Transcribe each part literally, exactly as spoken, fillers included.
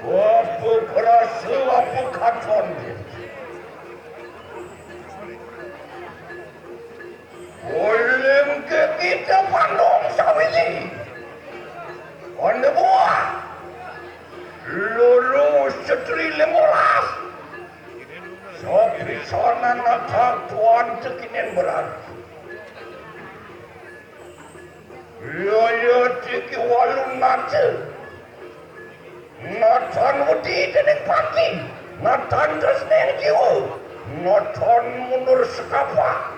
Apa kerasa apa katon dia? Ulun ke kita pandang sawili. Anda buah. Lurus setri lima belas. Sapisanan akan tuan tekinen berarti. Yaya tiki walu nate. Natan wedi dening pati. Natan tresneng jiwa. Natan mundur sekapa.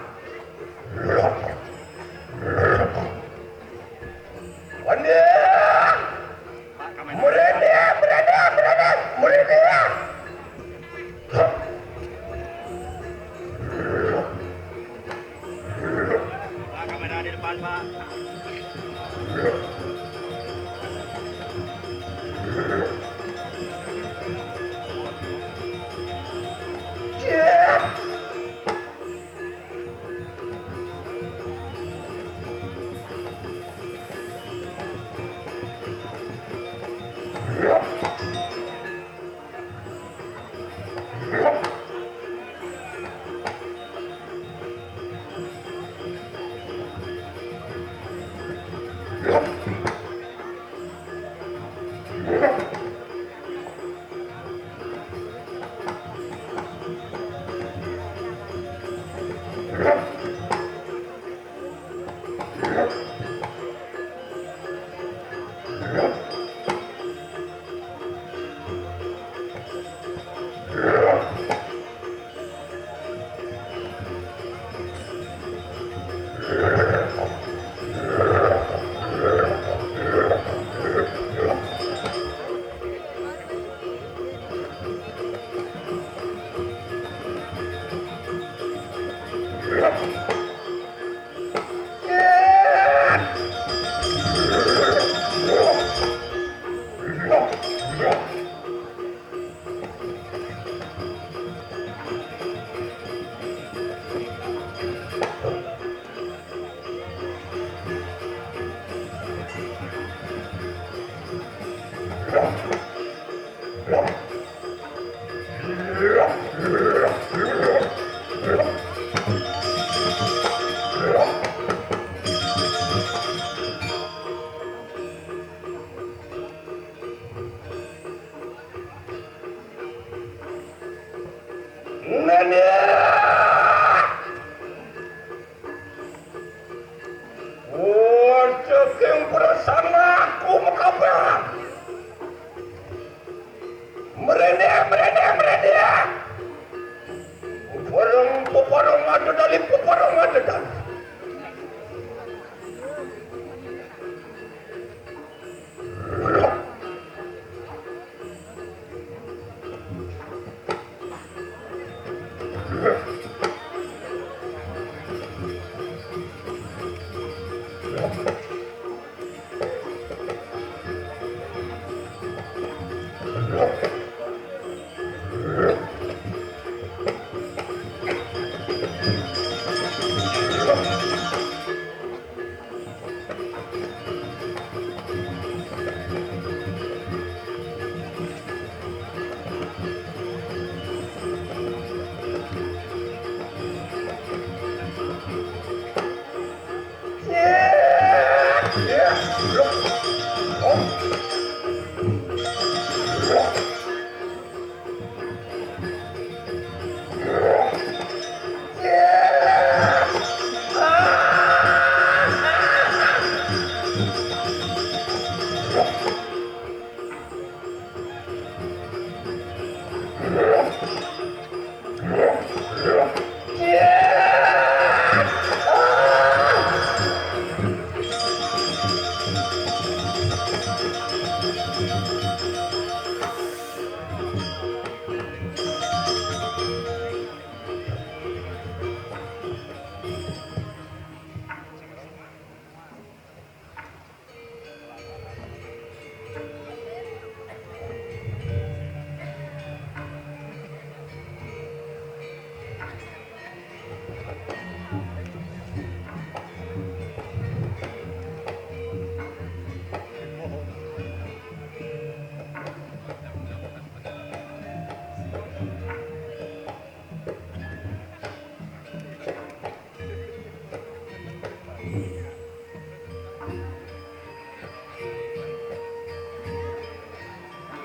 Wanda! Merene, merene, merene, merene. Pak, kamera di depan, Pak. Nene! Wah, saking perasaan aku makabeh. Merene, merene, merene. Peparung, peparung ada dali, peparung ada dali.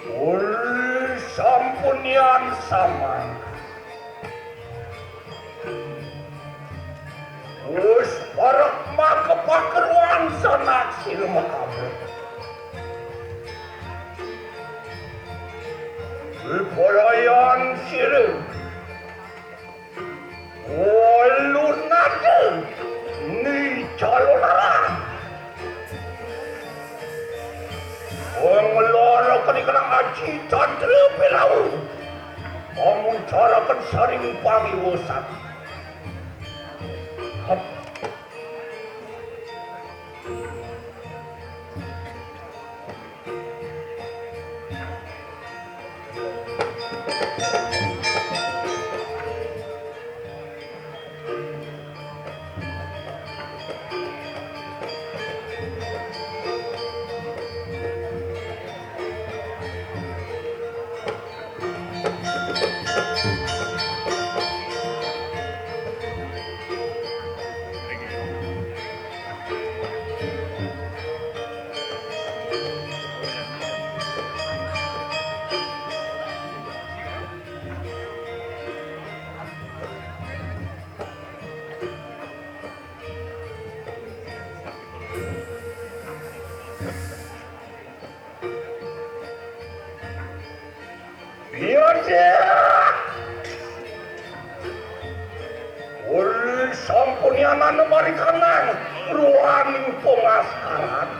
Ul sampunian samang. Wus parek makepakeruan sanak sira makabeh. Ipalayan sira. Walunade ni calonara. Wong loro kene kena aji tantra pilau. Amun carakan saring pangiwasan. Iya, Cik. Ul sampunian anu marikanan ruaning pangaskaran.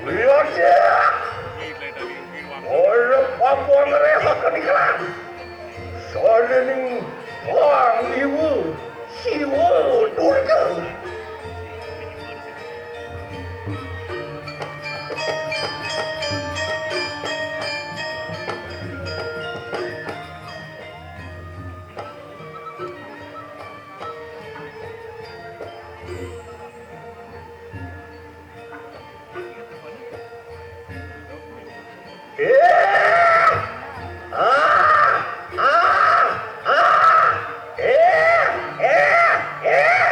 Iya, Cik. Ul pabuang rehaken iklan. Sadening Pangliwu Siwa Durga. Eh! Ah! Ah! Ah! Eh! Eh! Eh!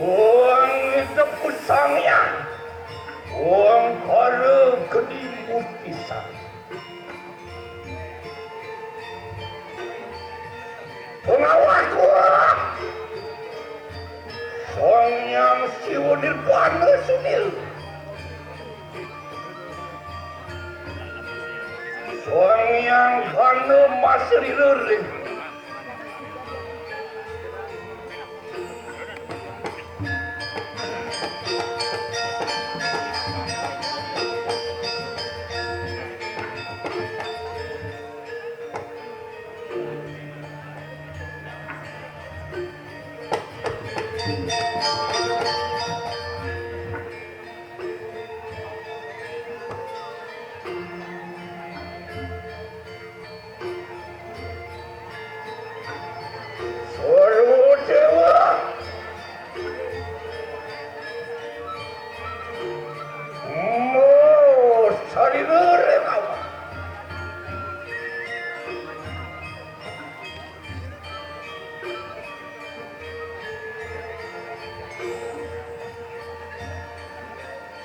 Wong idep Sang Hyang. Wong kala geni mupisan. Pengawasku. Sang Hyang Siwa Nirwana Sunil. Sang Hyang Gana Masri Rering. Sarwa Dewa. Mo, sarira renawa.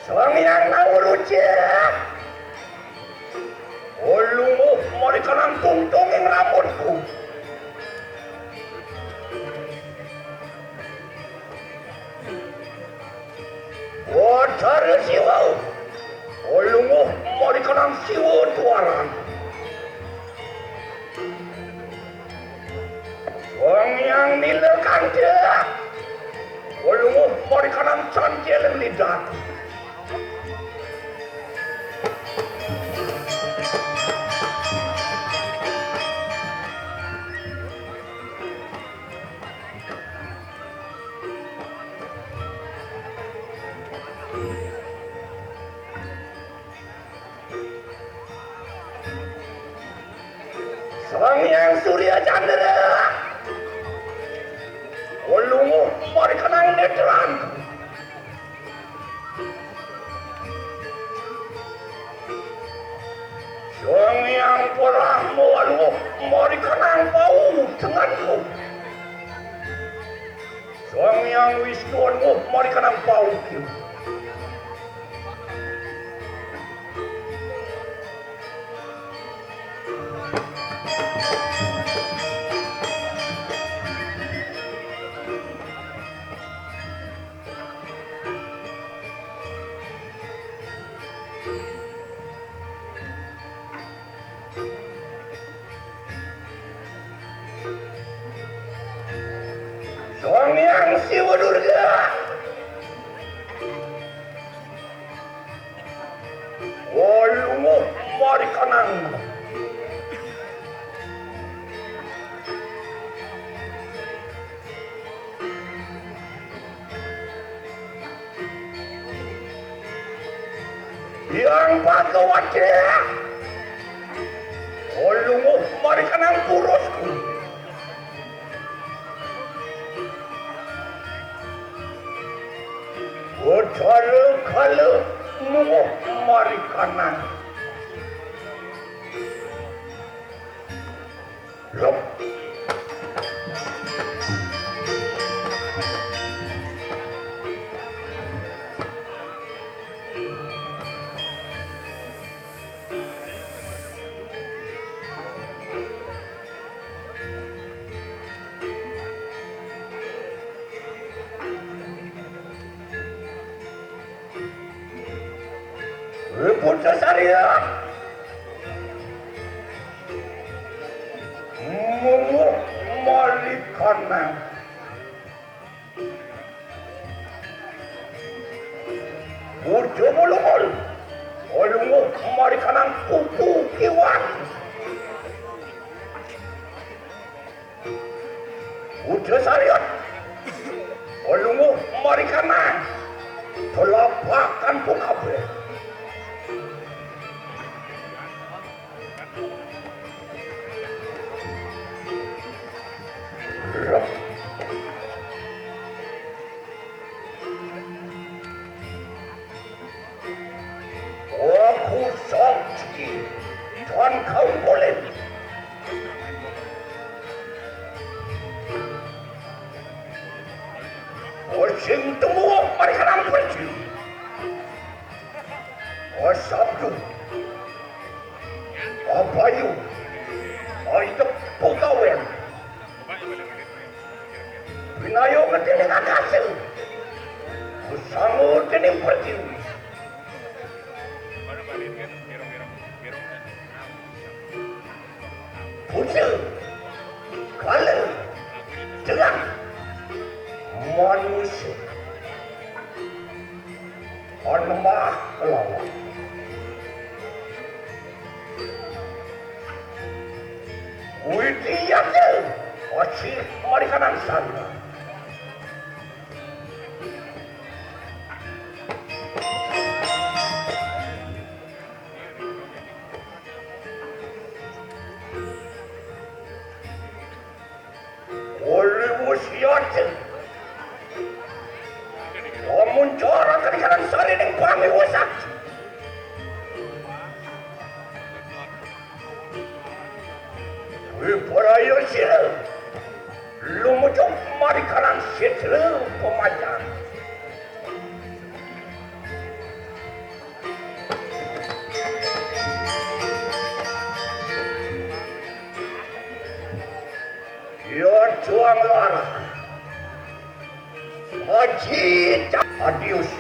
Sang Hyang Nawruci. Ulunguh marikanan tungtunging rambutku. Watara Siwa. Ulunguh marikanan Siwa Tuaran. Sang Hyang Nilakanta. Ulunguh marikanan Sanjeling Lidat. Sang Hyang Surya Candra. Ulunguh marikanan netran. Sang Hyang Wara mo alunguh mari kanang pau denganku. Sang Hyang Wisnu alunguh mari kanang pau kiu. Sang Hyang Siwa Durga. Walunguh mari kanang. Hyang Bhagawati. Walunguh mari kanang purusku. Betara Kala lunguh mari kanang. Lep. Ribut sesarian. Munguh mari kanang. Ujo mulungul. Ulunguh mari kanang kuku kiwan. Ujo sariat. Ulunguh mari kanang. Telapakan pun kabeh. Aku sakti dan kau boleh. Sing temu mari kanang pergi. Sabtu. Abayu. Aidep pegawai. Pinayo ngetene kakase. Kusangu dening pertiwi. Puja. Kala. Dengan. Manusia. Anemah kelawan. Widya. Wajib mari kanang sana. Oleh wasiat. Amun cara kadikanan sari ning pangi wasak. Wibaraya sira. Lumujuk mari kanan sitra pemajan. Ya tuang lara. Haji Adius.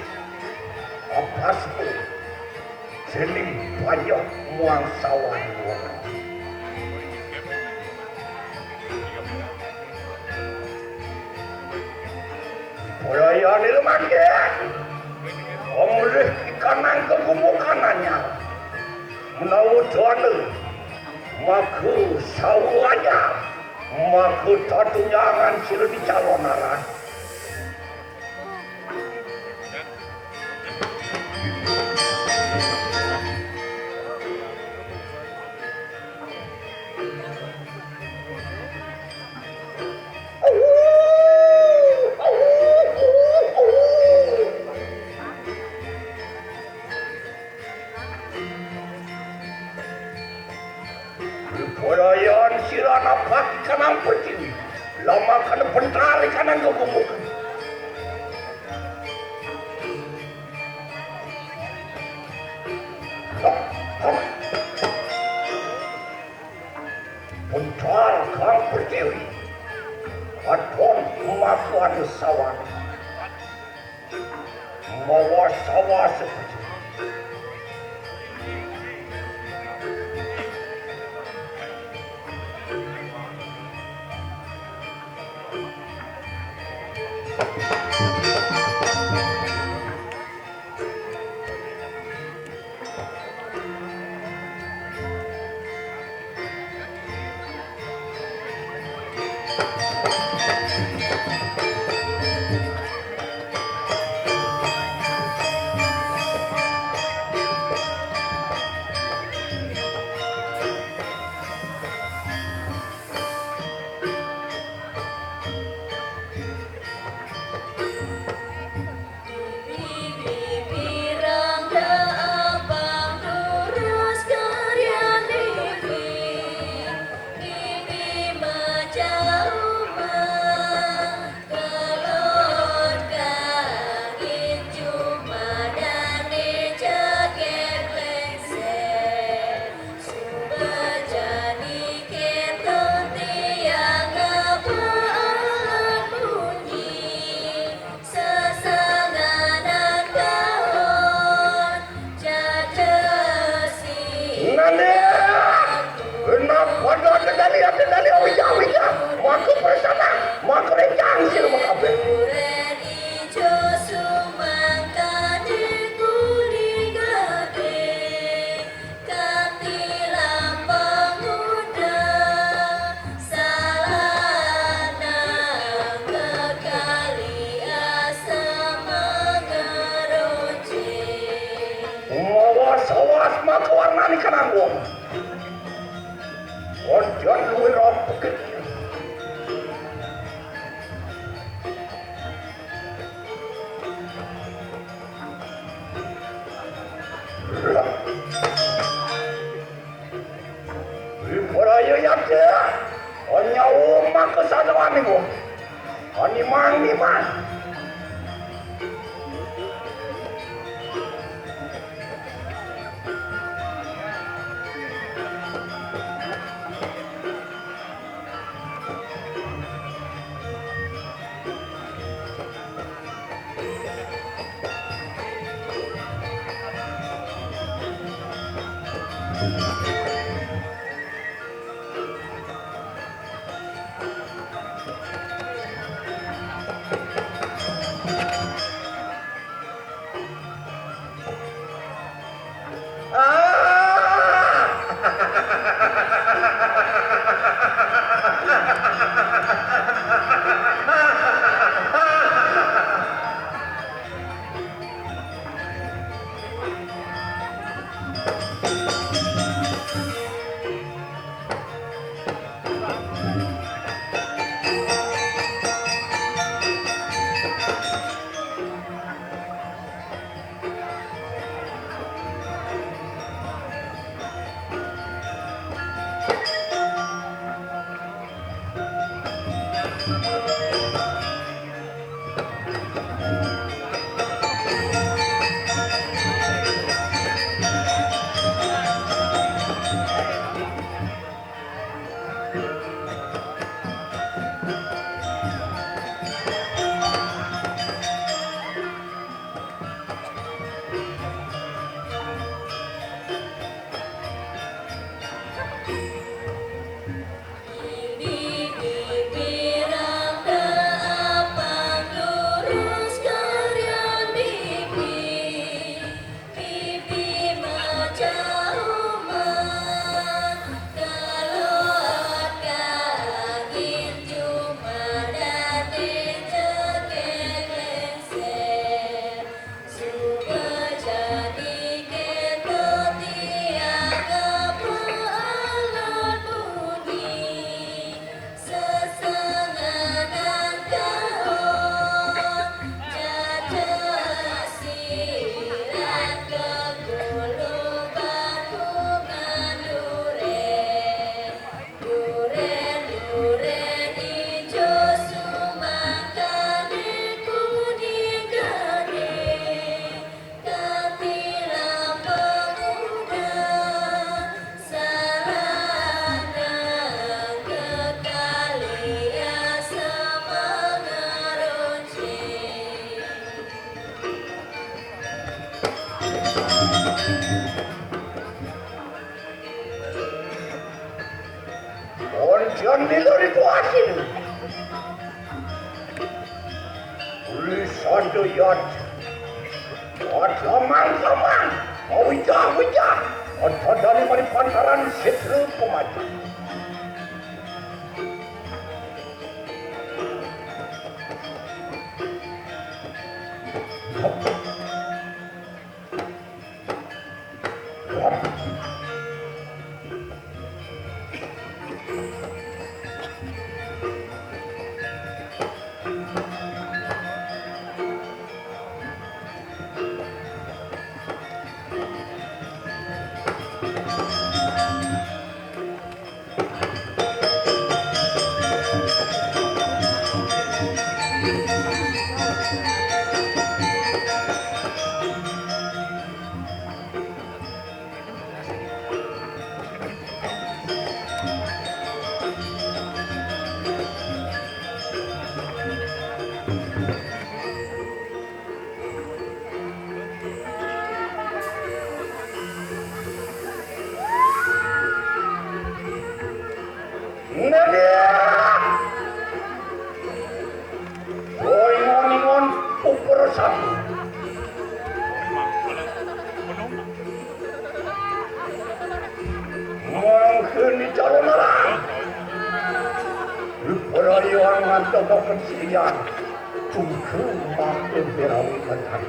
Apasku. Seling banyak muang sawan. Pelayan ilmangke. Pemulih ikanang kegumu kananya. Menawa dana. Maka sawanya. Maka tatunyangan sila dicalonaran. Nang pertiwi, lama kana pentari kana gumuk. Pentar kang pertiwi, katon makan sawan. Mawa sawa seperti Nane, enak pada ada dali, ada dali, awija, awija. Maka bersama, maka rencang sih rumah kabeh. Kanthi lambang muda, salah nang kekali asa mengeruci. Mawas, awas, maka warnani kananggung. Kondian luwih roh bukit. Ibaraya yadya, onyawu maka sadawaning wong. Animang nimang. Rituasin. Lisandayat. Adamang-damang. Awijah-wijah. Adadani mari pantaran setra pemaji. Ngedik! Oingon-ingon puper sapu. Mangkeni calon arang. Diperayaan ngantokaken silian. Tungku mangke berawi menang.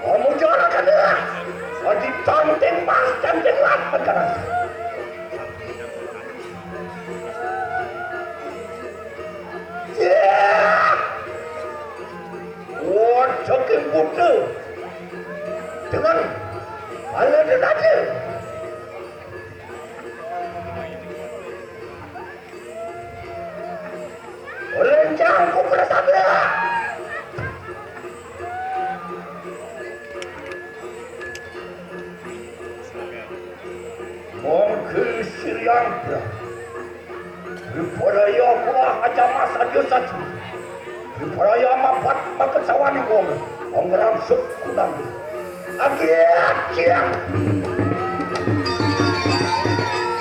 Kamu jangan kena. Aji tanteng mas tanteng lat menang. Ya. Wah, saking buta. Dengan ala tetaja. Rencangku bersabda. Mongke siriang. Diperaya kuah aja mas aja satu. Diperaya mapat makan sawan wong. Wong ngerang sukun ambil. Agiat siang.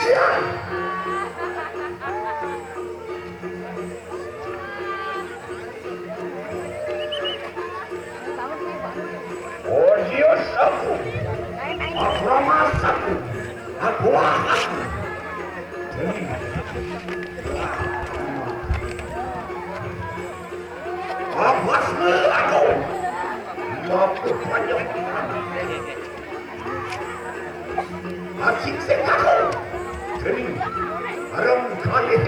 Siang. Odius aku. Abramas aku. Aku aku. Awas aku. Aku banyak. Asik sing aku. Jadi, arem kalih.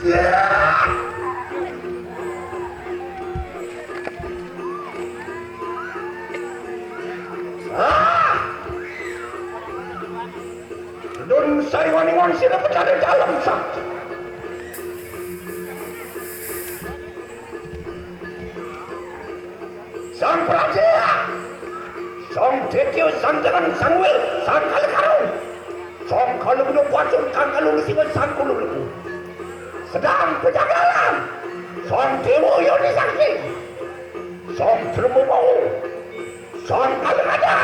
Ya. Ah. Dun sariwaningon sira pecah dalam sak. Sang Praja, Sang Detya, Sang Jangan, Sang Wil, Sang Kalekarung, Sang Kaluguna Pacul, Sang Kalung Siwa, Sang Kululuku. Sedang pejagalan, Sang Dewa Yoni Sakti, Sang Jelema Mau, Sang Kalengada,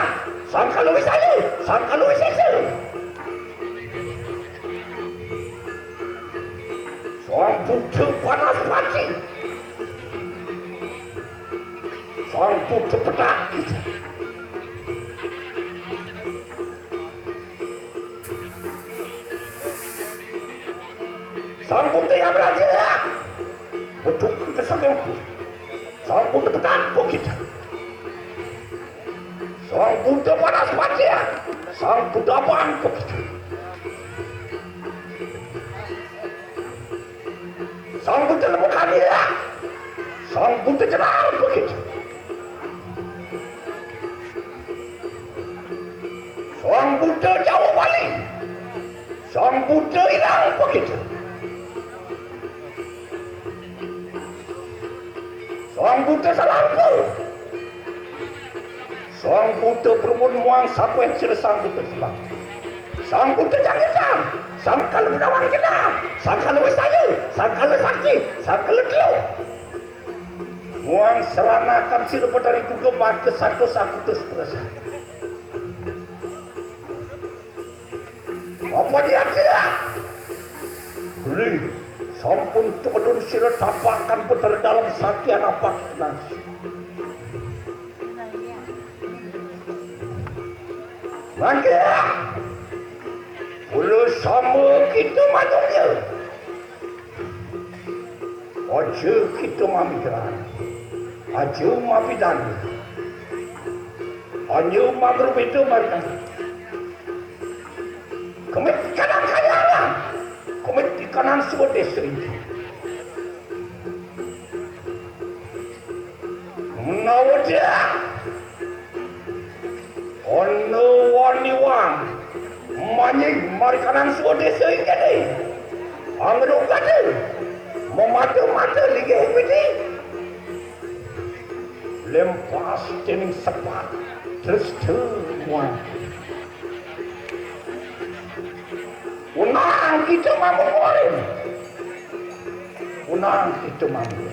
Sang Kaluwisaya, Sang Kaluwisesa. Sang Buta Panas Panci. Sang Buta Petak. Sang Buta Yang Raja. Betul kita sampai. Sang Buta Petak kita. Sang Buta Panas Panci. Sang Buta Abang kita. Sang Buta Lembu Kania. Sang Buta Jenar Bukit. Sang Buta Jawa Bali. Sang Buta Ilang Bukit. Sang Buta Salampu. Sang Buta Perumun muang sapuin sira Sang Buta Selang. Sang Buta Jangkitang. Sang Kalun Dawang Jenang. Sang Kalun Wisaya. Sang Kalun Sakti. Sang Kalun Telu. Muang seranakan sira Betari Duga maka satu sakutus perasa. Apa dia? Beli sampun tukadun sira tapakan puter dalam sakian apa nasi. Mangke kula sama kita manungnya. Aja kita mamikiran. Aja mapidan. Aja mangrupitu marang. Kemit kadang kayalan. Kemit di kanan suwa desa ini. Menawa dia ana wani wang manying marikanan suwa desa ingkene. Angro kade memata-mata linggih piti. Lempas dening sepat terus tuwang. Unang kita mampu murim. Unang kita mampu.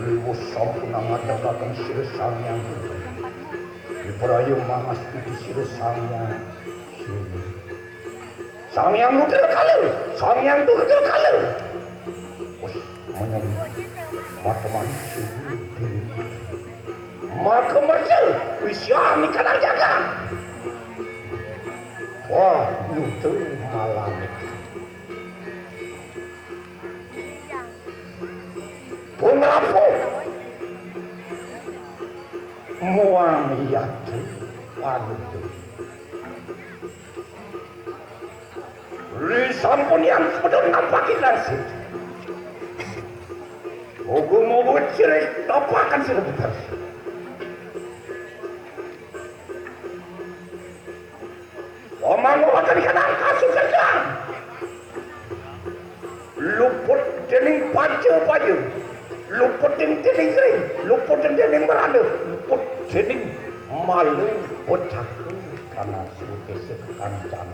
Riwus sampun ngadhepaken sira Sang Hyang Buddha. Ibraya mangas piti sira Sang Hyang Sini. Sang Hyang Rudra Kala, Sang Hyang Durga Kala. Wis menyang mateman sini. Maka merja wisyani kadang jaga. Wah, nutu malam itu. Punapa? Muang yatu panutu. Li sampun yang sepedon nampaki langsung. Moga-moga ciri tapakan sira putar. Omang wonten kanang kasukertan. Luput dening paja-paja, luput dening dening kering, luput dening merana, luput dening malu bocah kanang suwekese kancan.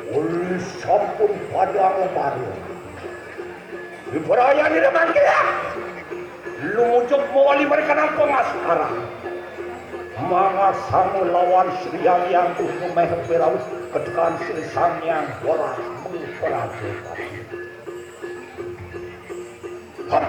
Uli sampun padang bareng. Ibrayani mangke. Lumujuk mawali mereka nang pengasaran. Mangasang lawan Sri Hyang Tuhu meh peraus ketekan Sri Sang Hyang Boras memperajukan. Hop!